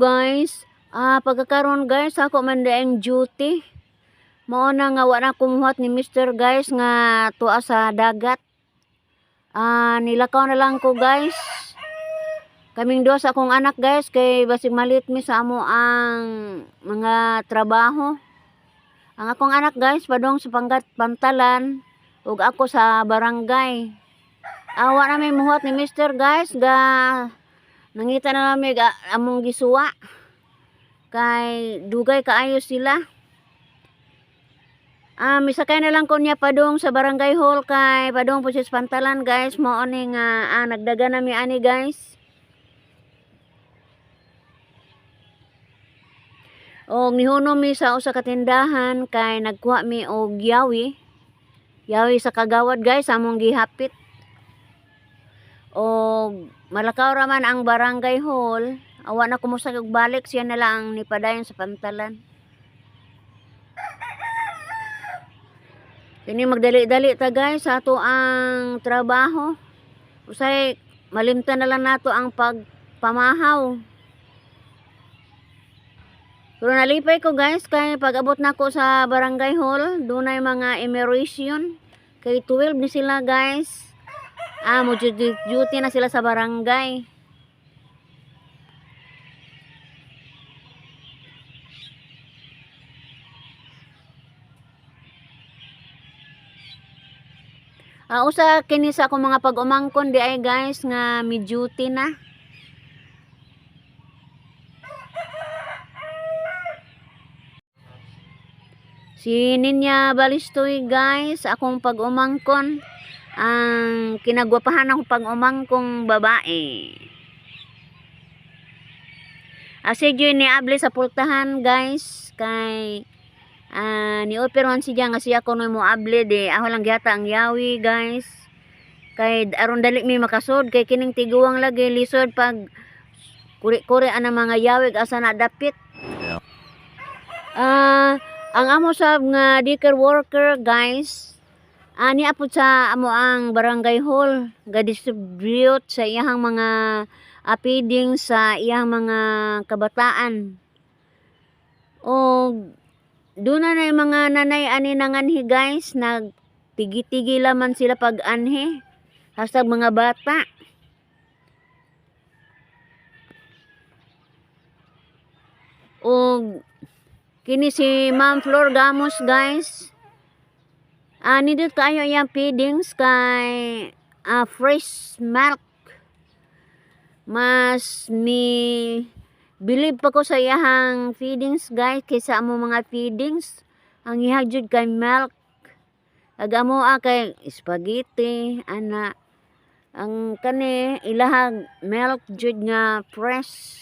Guys. Pagkakaroon guys, ako man ang duty. Mao na nga wa na kumuhat ni Mr. guys nga tuwa sa dagat. Nilakaw na lang ko, guys. Kaming duha sa akong anak, guys, kay basig malit mi sa amo ang mga trabaho. Ang akong anak, guys, padong sa panggat pantalan ug ako sa barangay. Awa na may muhat ni Mr. guys, ga nangita na nami ga among gisuwa. Kay dugay kaayo sila. Misakay na lang ko niya padung sa barangay hall kay padung po siya sa pantalan, guys. Mao ni nga nagdaga na mi ani, guys. Og nihunom mi sa usa ka tindahan kay nagkuha mi og yawi. Yawi sa kagawad, guys, among gihapit. Og malakaw ra man ang barangay hall. Awa na kumusta og balik, siya na lang ang nipadayon sa pantalan. Kini magdali-dali ta, guys, sa ato ang trabaho. Usay malimtan na lang nato ang pagpamahaw. Pero nalipay ko, guys, kay pag abot nako sa barangay hall, dunay mga immigration. Kay 12 ni sila, guys. Mo duty na sila sa barangay. Usa kini sa akong mga pag-umangkon di ay, guys, nga mi duty na. Si Ninya Balistoy, guys, akong pag-umangkon. Ang kinagwapahan akong pag-umangkong babae. Asi jud ni abli sa pultahan, guys, kay ni-offer man siya nga siya kuno mo abli di ako lang gihata ang yawi, guys. Kay aron dali mi makasud kay kining tiguang lagi lisod pag kuri-kuri ana mga yawig asa na dapit. Ang amo sab nga daycare worker, guys, ani apod sa amo ang barangay hall ga distribute sa iyahang mga feeding sa iyang mga kabataan. Og doon na yung mga nanay ani nanganhi, guys, nagtigi-tigi laman sila pag anhi. #MgaBata. Og kini si Ma'am Flor Gamos, guys. Nindot kaayo iyang feedings kay fresh milk. Mas mi believe pa ko sa iyahang feedings, guys, kaysa amo mga feedings. Ang iha jud kay milk. Ag amo kay spaghetti ana. Ang kani ilahag milk jud nga fresh.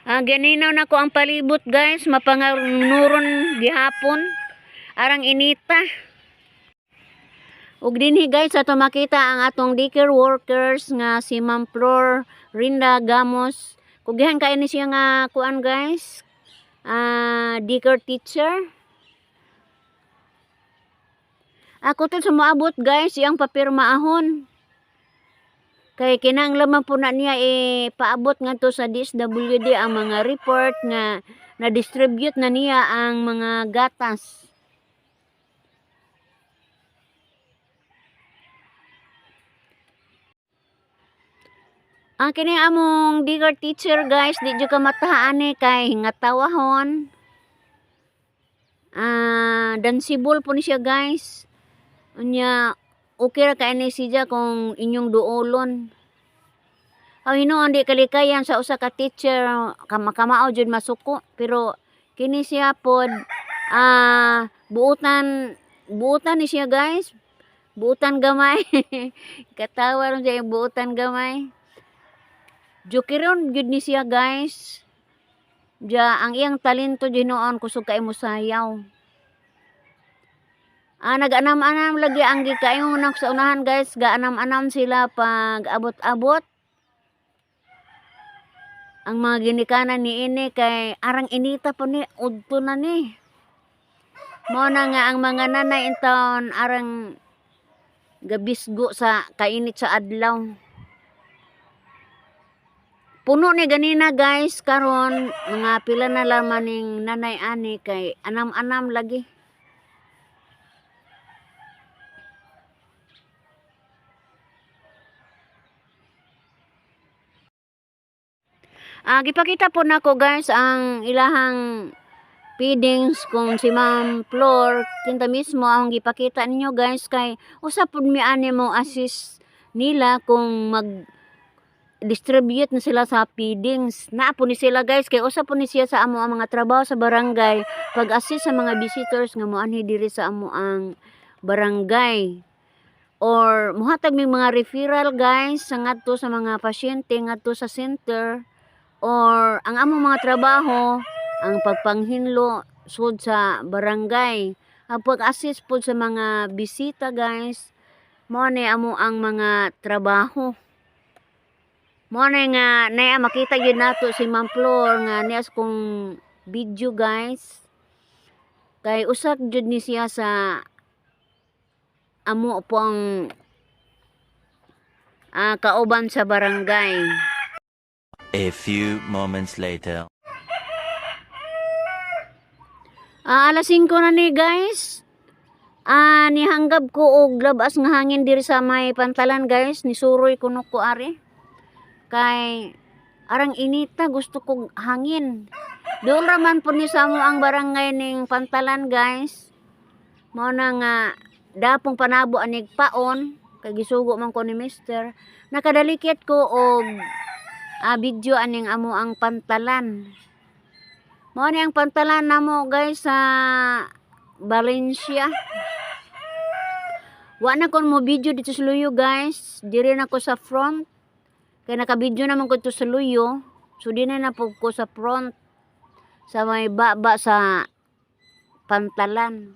Ganinaw na ko ang palibot, guys, mapanganuron gihapon. Arang inita. Ug dinhi, guys, ato makita ang atong daycare workers nga si Ma'am Flor Rinda Gamos. Kugihan kay ni siya nga kuan, guys. Daycare teacher. Ako to sa moabot, guys, iyang papirmaahon. Kay kinahanglan man po na niya paabot ngadto sa DSWD ang mga report nga na-distribute na niya ang mga gatas. Ang kini among daycare teacher, guys, di jud ka matahaan ni kay hingatawahon. Danceable po ni siya, guys. Unya okay ra kay ni siya kung inyong duolon. Aw hinuon di kalikayan sa usa ka teacher kamao jud masuko, pero kini siya pod buutan buutan ni siya, guys. Buutan gamay. Katawa ron siya yung buutan gamay. Jokeron gyud ni siya, guys. Ja ang iyang talento hinuon kusog kay mo sayaw. Nag-anam-anam lagi ang gikaingon sa unahan, guys, gaanam-anam sila pag abot-abot. Ang mga ginikanan ni ini kay arang inita pa ni udto na ni. Mao na nga ang mga nanay intawon arang gabisgo sa kainit sa adlaw. Puno ni ganina, guys, karon mga pila na lamang ning nanay ani kay anam-anam lagi. Ah, gipakita po nako, guys, ang ilahang feedings kung si Ma'am Flor kinta mismo ang gipakita ninyo, guys, kay usa pud mi ani mo assist nila kung mag distribute na sila sa feedings. Naa po ni sila, guys, kay usa po ni siya sa amo ang mga trabaho sa barangay, pag-assist sa mga visitors nga moanhi diri sa amo ang barangay or muhatag mig mga referral, guys, sa ngadto sa mga pasyente ngadto sa center or ang among mga trabaho ang pagpanghinlo sud sa barangay, ang pag-assist pod sa mga bisita, guys. Mao ni amo ang mga trabaho. Mao na nga naa makita gyud nato si Ma'am Flor nga niya sa kong video, guys, kay usa jud ni siya sa amo po ang kauban sa barangay. A few moments later. Ah, alas 5 na ni, guys. Ah, nihanggab ko og labas nga hangin diri sa may pantalan, guys. Nisuroy kuno ko ari. Kay arang inita, gusto kog hangin. Doon raman po ni sa amo ang barangay ning pantalan, guys. Mao na nga dapong panabo anig paon kay gisugo man ko ni mister. Nakadalikit ko og video aning amo ang pantalan. Mao ni ang pantalan namo, guys, sa Valencia. Wa na kon mo video dito sa Luyo, guys. Diri na ko sa front. Kay naka-video naman ko dito sa Luyo. So di na po ko sa front sa may baba sa pantalan.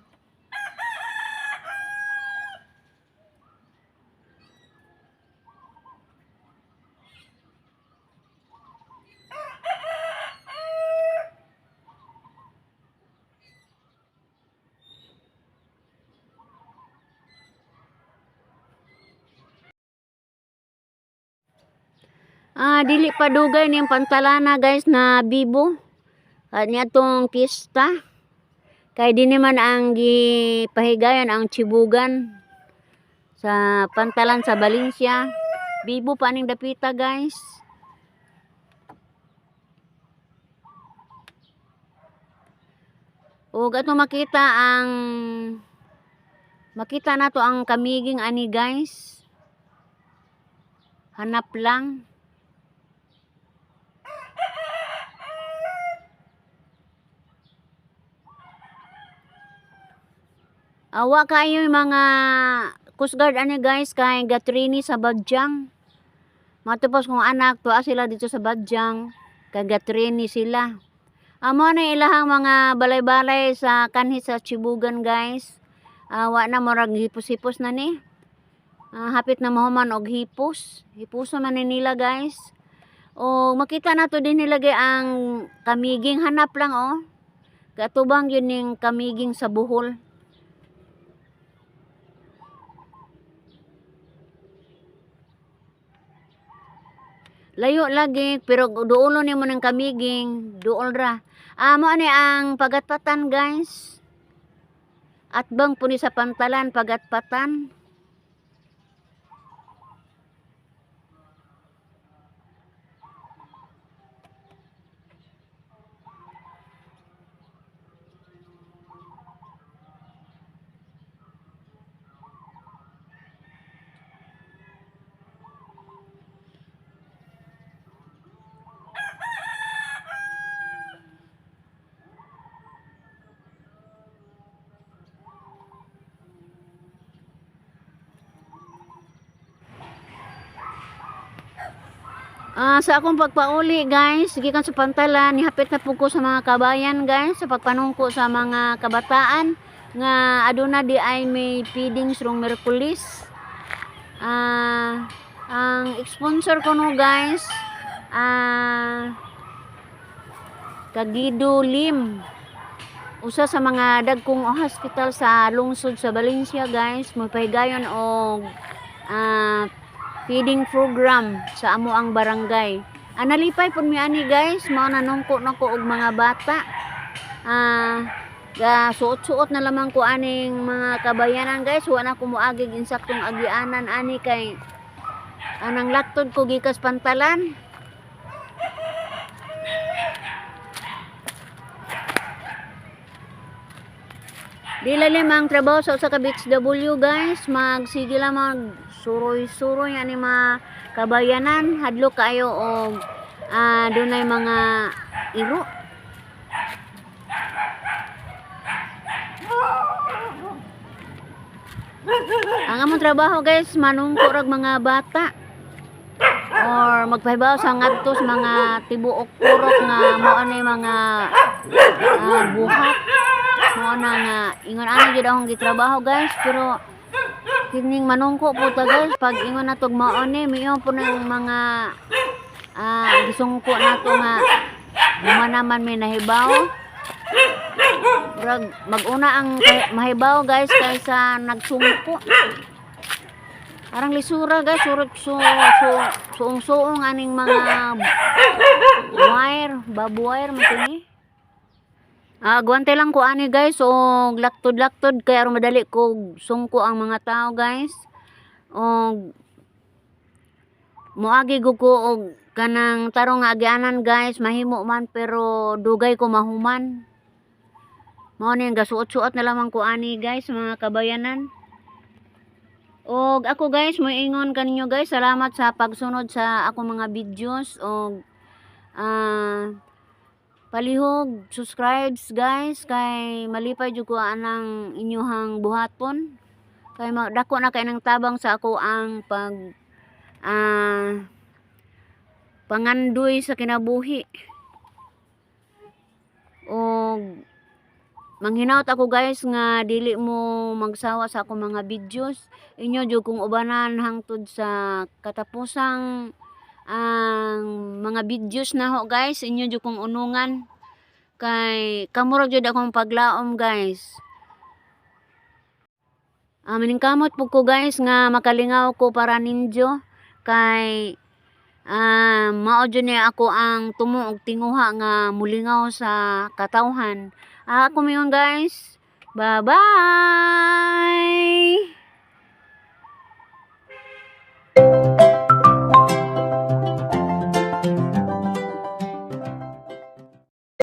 Ah, dili pa dugay niyang pantalana, guys, na bibo. At niya tong pista. Kay di naman ang gipahigayon ang Chibugan sa pantalan sa Valencia. Bibo pa ning dapita, guys. Ug ato makita nato ang kamiging ani, guys. Hanap lang. Awa kayo yung mga Coast Guard ani, guys, kay gatrini sa Badyang. Matupos kong anak, tuwa sila dito sa Badyang, kay gatrini sila. Amo na ilahang mga balay-balay sa kanhi sa Chibugan, guys. Awa na murag hipos-hipos na ni. Ah, hapit na mahuman og hipos. Hipuso man ni nila, guys. O makita nato din nilagay ang kamiging, hanap lang oh. Katubang yun ning kamiging sa buhol. Layo lagi pero duolo nimo ng kamiging, duol ra. Ah, mo ani ang pagatpatan, guys. Atbang po ni sa pantalan pagatpatan. Ah, sa akong pagpauli, guys, gikan sa pantalan, nihapit na po ko sa mga kabayan, guys, sa pagpanungko sa mga kabataan nga aduna di ay may feedings rong Merkulis. Ah, ang sponsor ko no, guys, Kagido Lim. Usa sa mga dagkong hospital sa lungsod sa Valencia, guys, mopahigayon og feeding program sa amo ang barangay. Nalipay pud mi ani, guys, mao na nungko na ko og mga bata. Ga suot-suot na lamang ko aning mga kabayanan, guys. Wa na ko moagig insaktong agianan ani kay anang laktod ko gikas pantalan. Di lalim ang trabaho sa usa ka BHW, guys. Magsige lang mag suroy-suroy ani mga kabayanan. Hadlok kaayo og dunay mga iro. Ang among trabaho, guys, manungko rag mga bata or magpahibaw sa ngadto sa mga tibuok purok nga mao ani mga buhat. Mao na nga ingon ani jud akong gitrabaho, guys, pero kining manungko po ta, guys, pag ingon natog mao ni miingon po ng mga gisungko nato nga human naman may nahibaw. Murag mag-una ang mahibaw, guys, kaysa nagsungko. Parang lisura, guys, surot su, su, suong-suong aning mga wire, babu wire man kini. Gwante lang ko ani, guys, og laktod-laktod kay aron madali ko sungko ang mga tao, guys. Og moagi gud ko og kanang tarong nga agianan, guys, mahimo man pero dugay ko mahuman. Mao ni ang gasuot-suot na lamang ko ani, guys, mga kabayanan. Og ako, guys, moingon kaninyo, guys, salamat sa pagsunod sa akong mga videos og palihog subscribes, guys, kay malipay jud ko anang inyuhang buhaton. Kay dako na kay nang tabang sa ako ang pag pangandoy sa kinabuhi. Og manghinaot ako, guys, nga dili mo magsawa sa akong mga videos. Inyo jud kong ubanan hangtod sa katapusang ang mga videos na ho, guys. Inyo jud kong unungan. Kay kamo ra jud akong paglaom, guys. Miningkamot po ko, guys, nga makalingaw ko para ninyo kay mao jud ni ako ang tumo og tinguha nga mulingaw sa katawhan. Ako mayon, guys. Bye-bye.